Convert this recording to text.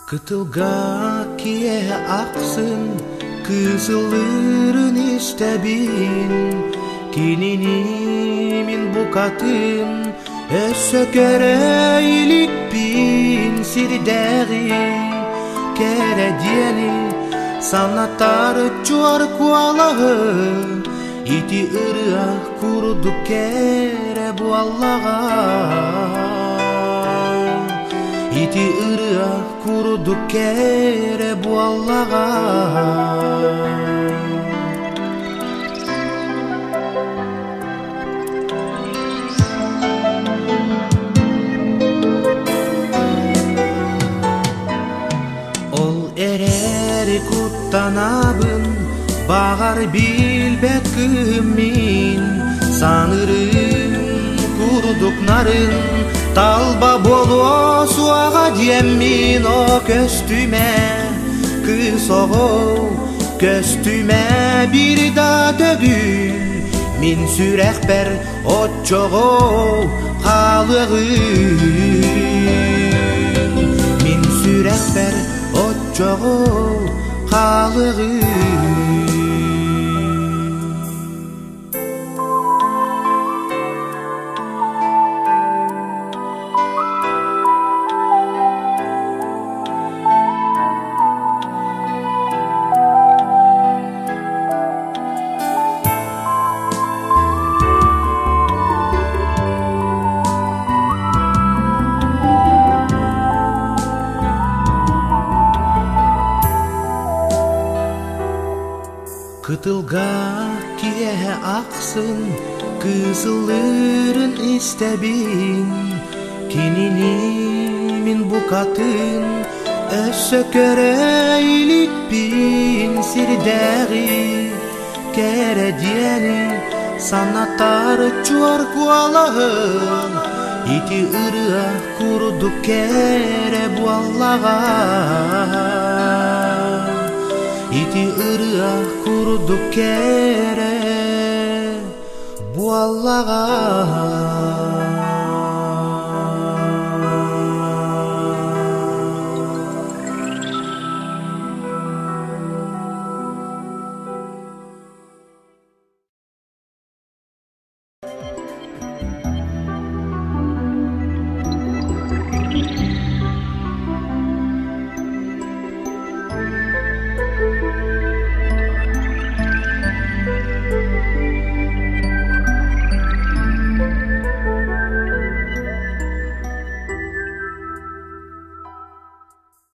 Кытылга киэһэ ахсын кыысылыырын истэбин, кинини мин букатын өссө көрө иликпин сирдээҕи кэрэ диэни санатар чуор куолаһын ити ырыа курдук кэрэ буоллаҕа ити ырыа курдук кэрэ буоллаҕа Ол эрээри куттанабын, баҕар билбэт кыһым мин саныырым курдук нарын талба буолуо суоҕа диэммин о көстүмэ кыыс оҕо көстүмэ биир да төгүл мин сүрэхпэр оччоҕо хаалыаҕым мин сүрэхпэр оччоҕо хаалыаҕым Кытылга киэһэ ахсын кыысылыырын истэбин, кинини мин букатын өссө көрө иликпин сирдээҕи кэрэ диэни санатар чуор куолаһын ити ырыа курдук кэрэ буоллаҕа ити ырыа курдук кэрэ буоллаҕа.